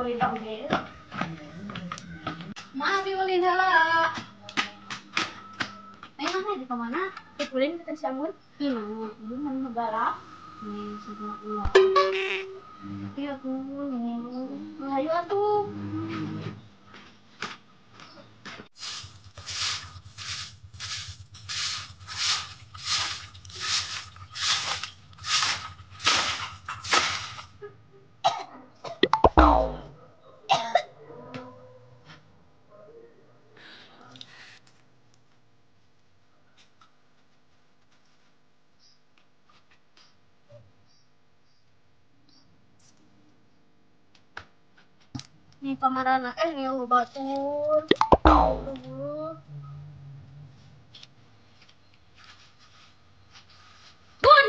ulin oge. Mah abi ulin heula. Ayo mana di mana? Ulin kita sambut. Mana galak. Nih sama ulah. Iya tuh. Ayo atuh. Nih kamarana nih batur. Bun.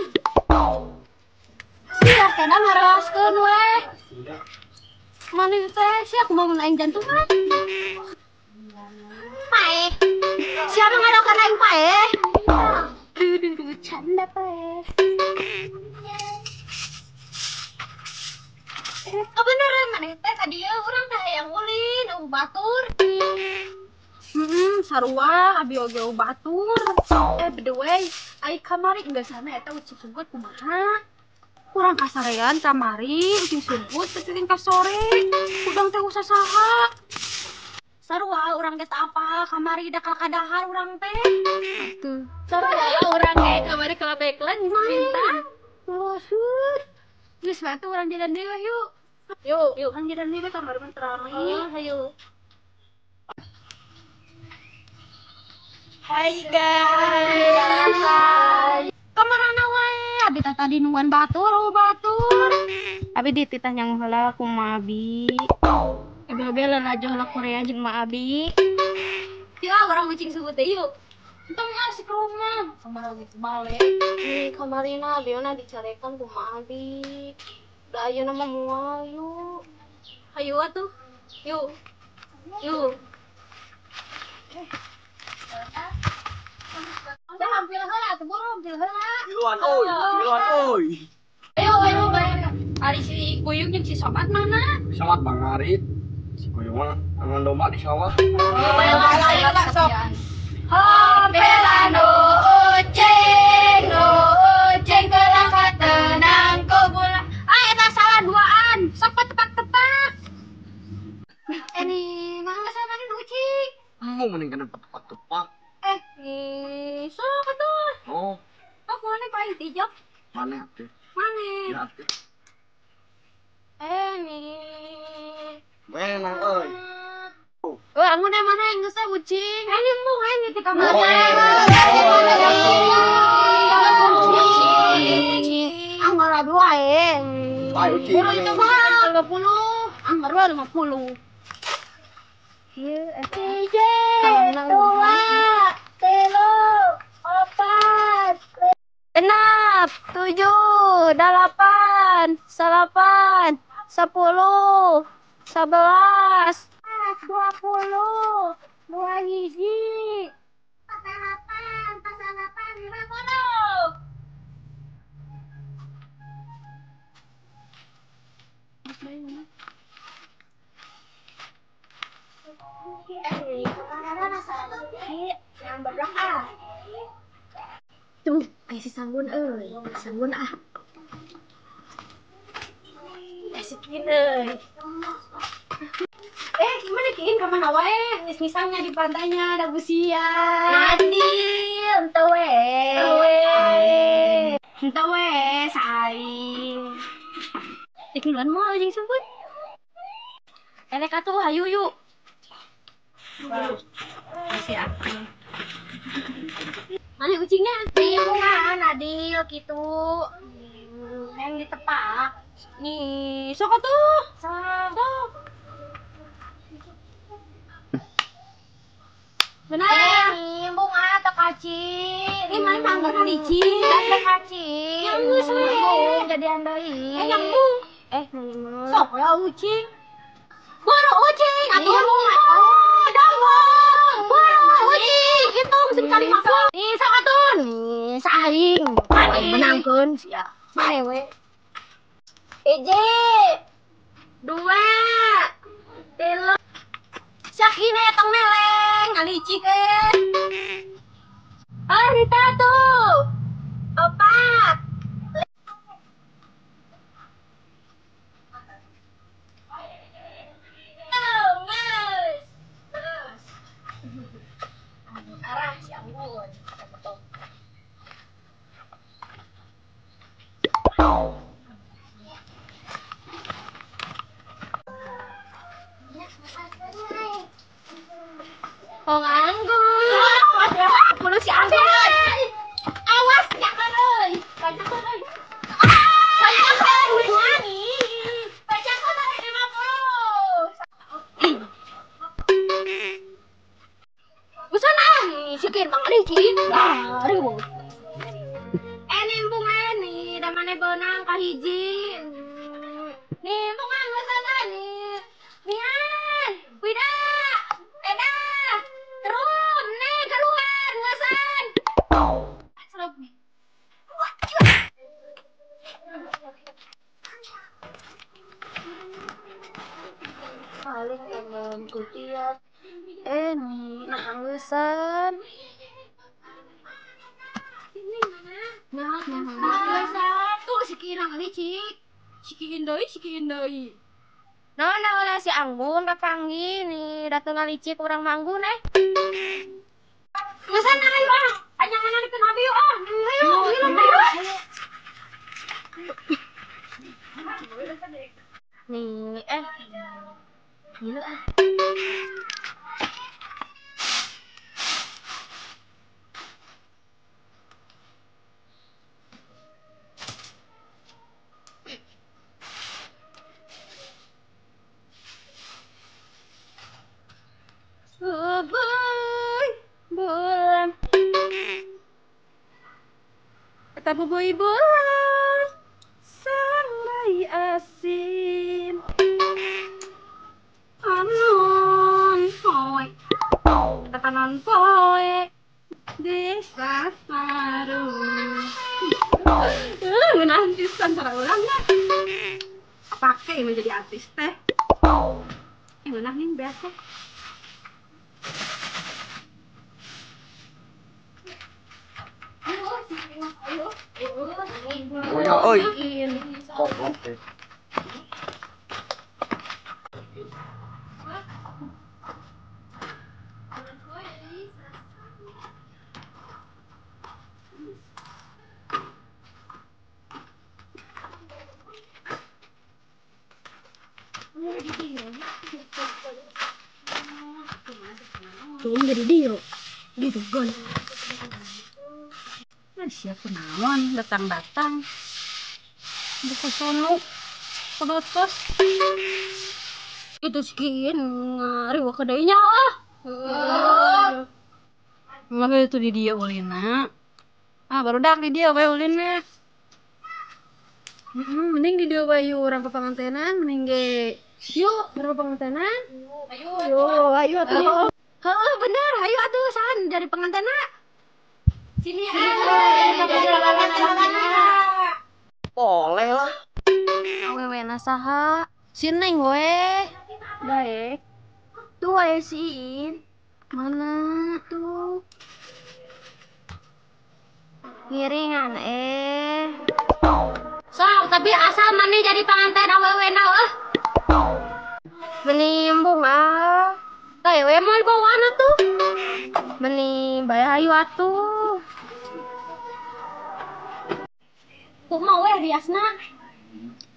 Sia kena ngaraskeun we. Mana teh sia kumaha mun aing jantungan. Pae. Siapa ngadokan aing pae? Duh canda pae. Oh beneran maneh teh ka dieu urang teh hayang ulin eueuh batur. Sarua abi oge eueuh batur. By the way, ai kamari geus sana eta ucing sungkut kumaha? Kurang kasarean kamari ucing sungkut teh ka sore. Udang teh usaha. Sarua urang ge teh apa kamari da kakadahar urang teh. Tuh. Sarua urang ge kamari kalabeklan bintang. Maksud. Geus batu urang jalan deui yuk. Yuk, yuk kan jalan deui kamar mah terang. Ayo. Hai guys. Kamarana wae abi teh tadi nungguan batur, oh batur. Abi dititah nyang heula kumaha abi. Abi oge lalajo heula Korea jeung ma abi. Ya urang ucing subuh teh yuk. Entong asik rumah, kamar lagi balik. Ih, kamarina abi na dicarekan kumaha abi. Da ayeuna mah moal yuk. Hayu atuh. Yuk. Yuk. Udah hampir heula atuh buru hampir heula. Miluan euy, miluan euy. Ayo ayo bae. Ari si Kuyung jeung si Sobat mana? Sobat bangarit. Si Kuyung mah angon domba di sawah. Ayo ayo sok. Hompelano ucing, no ucing kelaka tenang kubula. Ah, eta salah duaan. Sok tepak-tepak. Ini mah sama mana ucing? Mau mending kena tepak-tepak. Sok atuh. Oh. Oh, mana paling tijok? Mana atuh? Mana? Ya atuh. Nih. Menang euy. Oh, angun mana yang geus ucing? Ini mau aing di kamar. Anggar abi wae. Buru itu mah 50. Anggar wae 50. Ieu hiji, dua, tilu, opat, 6, 7, 8, 9, 10, 11, 20, 21, 48, 48, 50. Tuh, kayak si Sanggun euy, Sanggun ah. Si Kin euy. Gimana Kin? Kemana wae? Ngis-ngisangnya di pantainya ada busia. Nadil, ente we. Ente we, saing. Duluan mau jeung sebut. Elek atuh hayu yuk. Masih aku. Mana kucingnya? Bunga Nadil gitu. Yang ditepak. Nih, sok atuh. Sok. Benar. Bunga teu kacing. Ini mana manggar licin. Teu kacing. Yang geus we. Jadi deui. Nyambung. Sok ya ucing. Boro ucing atuh. Oh, dawang. Boro ucing hitung sekali masuk. Nih sok atuh. Nih saing. Menangkeun sia. Bae we. 1, 2, Kaki tong meleng, ngalicik eh. Ah, Rita tuh. 4. Arah si Anggun. Oh, Anggun. Puluh si Anggun. Awas jangan euy. Banyakan euy. Banyakan euy. Banyakan euy 50. Usah nah, sikin bang licin. Ah, riweuh. Nimbung nih, da mane beunang ka hiji. Nimbungan usah nih. Mian, Wida, Eda. Terus, nih keluar, ngasan. Paling temen kutiat. Nih, nanggusan. Ini mana? Nah, nanggusan. Tuh si kirang licik. Sikiin deui, sikiin deui. Nah, nah, si Anggun kapanggih nih, dateng ngalicik urang manggun eh. Ngasan ayo ah. Anyangan dikeun abi yuk ah. Ayo, ayo, ayo. Nih, Gila ah. Bulan. Kata bubui bulan, sang bayi asin. Anon poe, tatanan poe, desa baru. Ngeunah pisan cara urang nya. Pakai menjadi artis teh. Ngeunah nih biasa. Oi. Tuh jadi dia gitu gol. Nah, siapa naon datang-datang. Buku sono pelotos. Itu sekian ngariwa kedainya ah. Maka itu di dia ulina. Ah, baru dak di dia we ulina. Mending di dia we urang papangantenan, mending ge. Yuk, urang papangantenan. Ayo, ayo, ayo atuh. Heeh, bener, ayo atuh san jadi pengantena. Sini ah. Boleh lah. Awewe na saha? Si Neng we. Daek. Tuh wae si In. Mana tuh? Ngiringan eh. Sok, tapi asal maneh jadi panganten awewe na eueuh. Menimbung ah. Tah we moal bawaan atuh. Meni bae hayu atuh. Kumaha we riasna?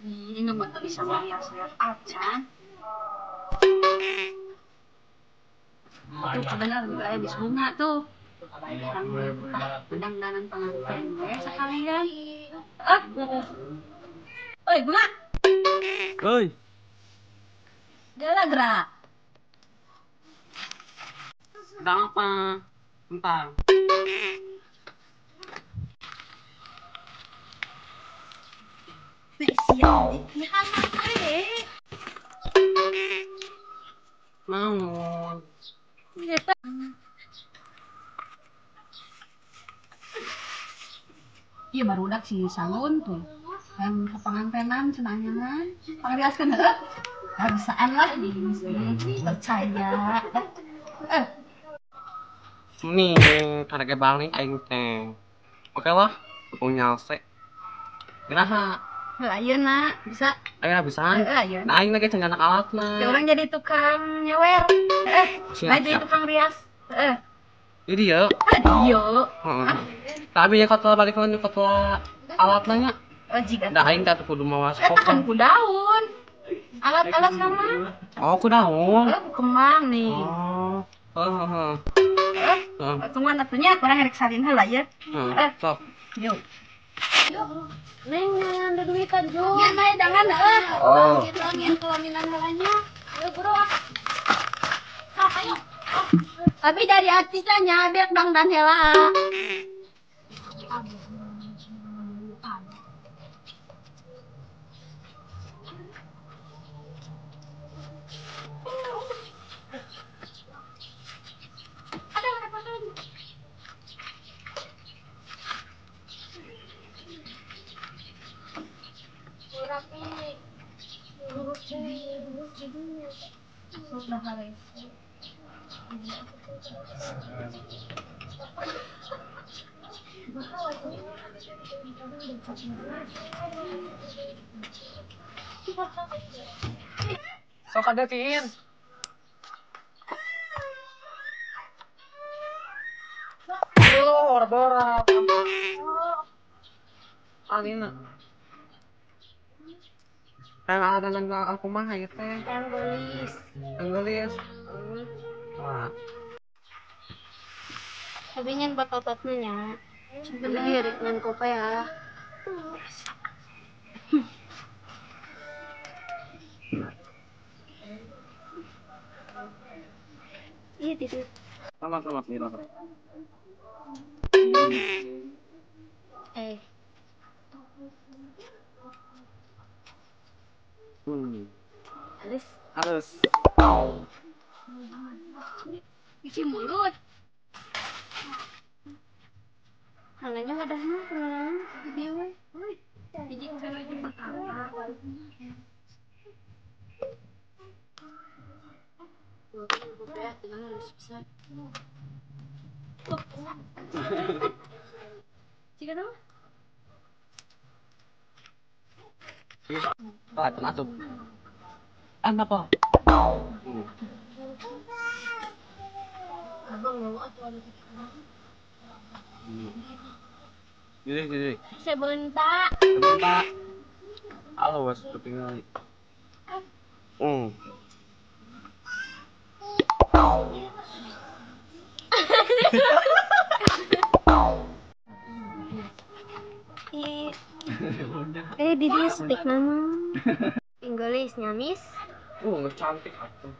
Ini mah teu bisa rias-rias acan. Tuh bener aya di sunga tuh. Dangdanan panganten we sakalian. Ah. Oi, bunga. Oi. Gala gerak. Gampang, gampang. Naon? Iya baru udah si salon tuh. Yang kepengantenan cenanyangan. Pangriaskeun heuh. Bisaan lah. Percaya. Nih, karek balik aing teh. Oke lah, dukung nyalse. Genaha. Ayeuna bisa. Ayeuna bisa. Heeh, ayeuna. Nah, aing lagi can anak alatna. Ya urang jadi tukang nyewer. Heeh. Jadi tukang rias. Heeh. Jadi ya. Iya. Heeh. Tapi ya kata balik lagi kata alatna nya. Oh, jika. Nah, aing teh kudu mawa Eta kan ku daun. Alat-alat sama. Oh, ku daun. Oh, ku kembang nih. Oh. Heeh. Heeh. Tungguan atunya kurang rek salin heula ya. Heeh. Sok. Yuk. Yuk. Neng, jangan ada duitan, Jun. Ya, naik jangan, heeh. Oh. Gitu angin kelaminan heulanya. Ayo, bro. Sok, ayo. Tapi dari artisnya biar dangdan heula. Sok ada tiin. Oh, ora-ora. Alina. Yang ada nang aku mah ieu teh. Yang gelis. Yang gelis. Wah. Tapi nyen batototnya nya. Sebenarnya rek ngan kope ya. Iya tidur. Sama-sama nih. Eh. Halus. Halus. Cuci mulut. Halanya ada mah, dia we. Hiji pertama. Jika nama? Masuk. Apa? Abang mau atau ada Gini. Sebentar. Sebentar. Halo, was ketinggalan. Di dia stick nama. Inggris nyamis. Nggak cantik atuh.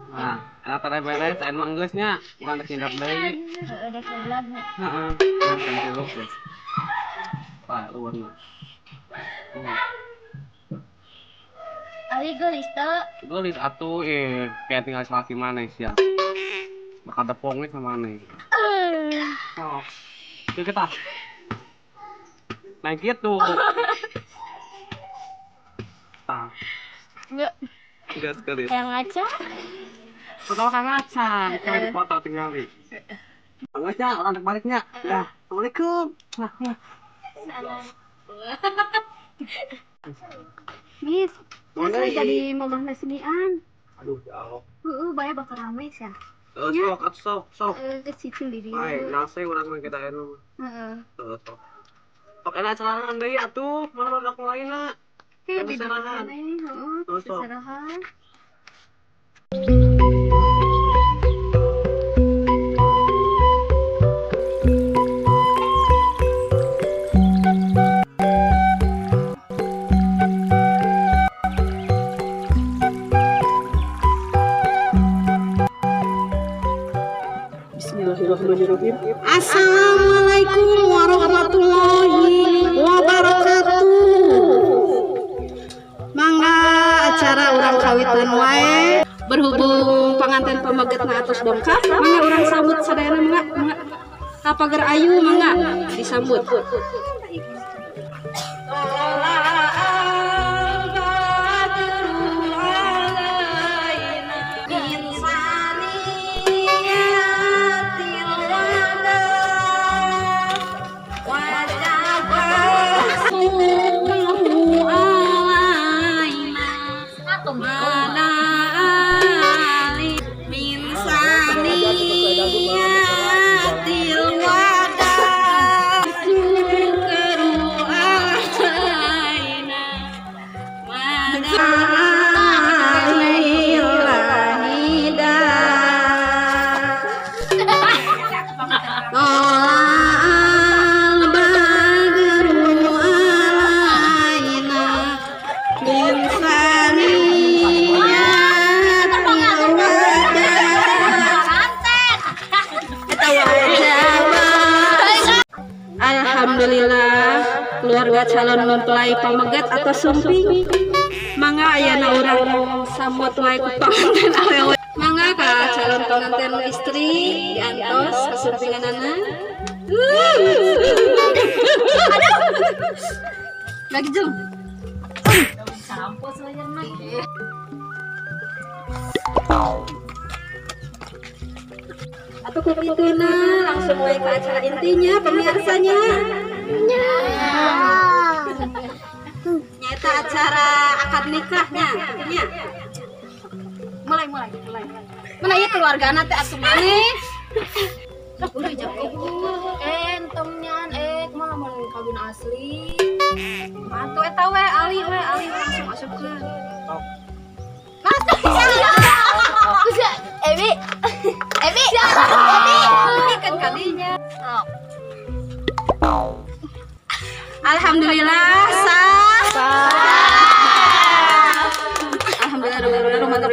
Nah, enak tadi beres, emang Inggrisnya bukan terhindar deui. Heeh, udah sebelah. Heeh. Pak, luar. Ali gelis teu? Gelis atuh kayak tinggal selaki mana sih ya. Bakal tepungnya sama mana. Oh. Yuk kita. Naik gitu. Tah. Enggak. Enggak sekali. Kayak ngaca. Pertama kayak ngaca, kayak di foto tinggal nih. Enggaknya orang baliknya. Dah. Assalamualaikum. Nah, nah. Salam. Mis, saya jadi mamah senian. Aduh, ya Allah. Heeh, bae bakal rame sih. Sok, sok, sok. Ke situ di dieu. Bae, nase urang mah kita anu. Heeh. Sok. Sok enak celanan deui atuh, mana budak lainna. Seserahan. Heeh, seserahan. Bismillahirrahmanirrahim. Assalamualaikum warahmatullahi wabarakatuh. Mangga acara urang kawitan wae. Berhubung panganten pamegetna atos dongkap, mangga urang sambut sadayana mangga. Mangga. Ka pager ayu mangga disambut. Alhamdulillah keluarga calon mempelai pamegat atau sumping mangga ayana urang sambut wae ku panganten awewe mangga ka calon pengantin istri diantos kasumpinganana. Aduh lagi jeng sampos layarna. Atau kupituna langsung wae ke acara intinya pemirsanya. Nyata acara akad nikahnya. Nya. Mulai. Mana ieu keluargana teh atuh maneh. Udah jauh. Entongnya kumaha mun kawin asli. Atuh eta we ali langsung asupkeun. Ebi. Ebi. Kan kalinya. Alhamdulillah sah. Alhamdulillah rumah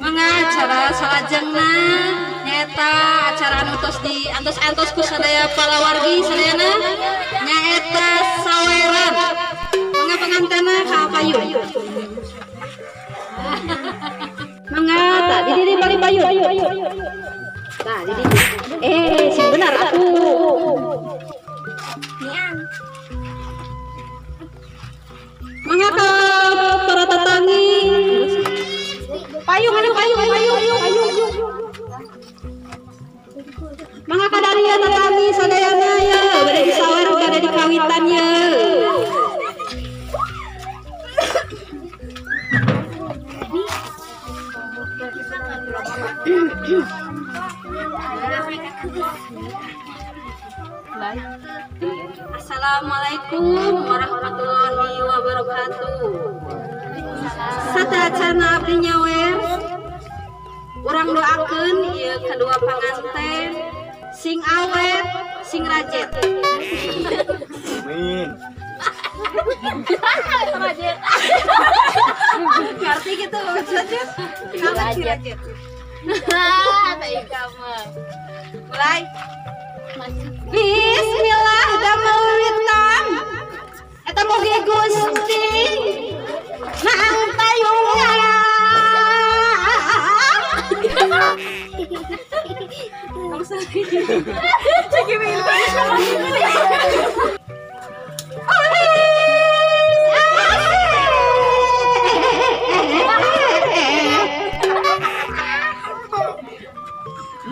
mangga acara salajengna nyaeta acara anu tos di antos-antos ku sadaya palawargi sadayana nyaeta saweran. Mangga pangantena ka payun. Mangga tah di dieu paling payun. Tah di dieu. Sing benar atuh. Nian. Mangga ka para tatangi. Payung anu payung. Mangga ka daria tatangi sadayana ye, bade disawer bade dikawitan ye. Assalamualaikum warahmatullahi wabarakatuh. Satacana abdi nyawer urang doakeun ieu kedua panganten sing awet sing rajet. Amin. Rajet. Ngerti gitu maksudnya? Awet sing rajet. Mulai. Bismillah damel witan eta mugi Gusti naang payungan.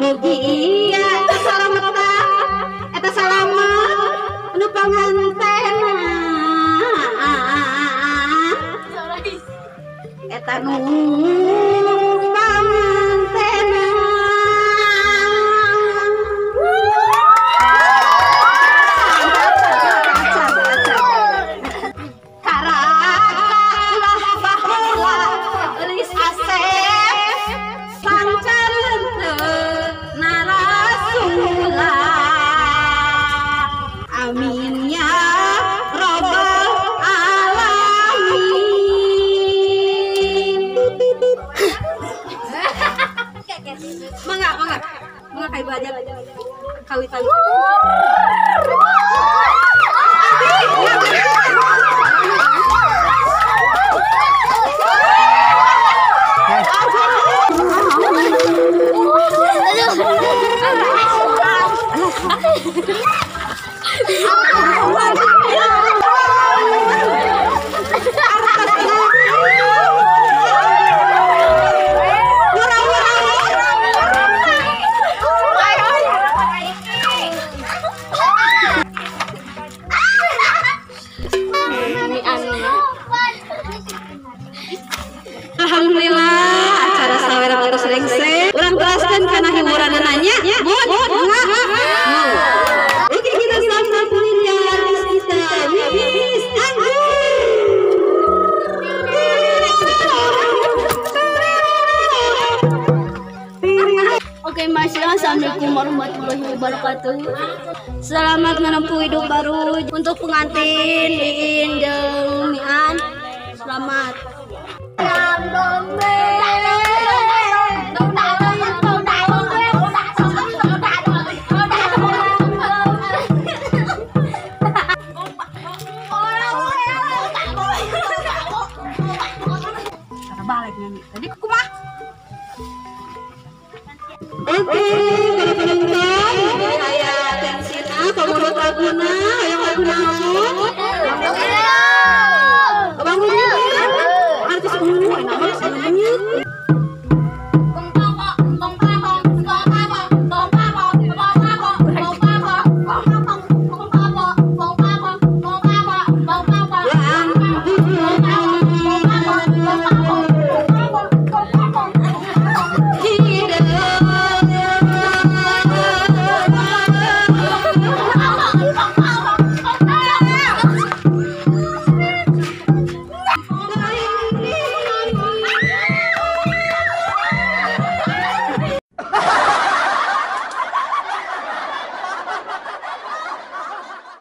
Mugi iya eta salametan eta salamet anu pangantena eta nu pangantena. Karakalah bahula Elis Asep sangcarenteu narasula. Amin ya robbal alamin. Mangga, mangga. Mangga ka ibu aja kawitan. haturanana nya. Bun, mangga. Oke, kita sambut penginjal artis kita, Miss Anggun. Oke, Masya, assalamualaikum warahmatullahi wabarakatuh. Selamat menempuh hidup baru untuk pengantin Iin jeung Mian. Selamat. Balik nyanyi. Tadi kumaha? Oke, para penonton, aya tensina, pamurut laguna, aya laguna.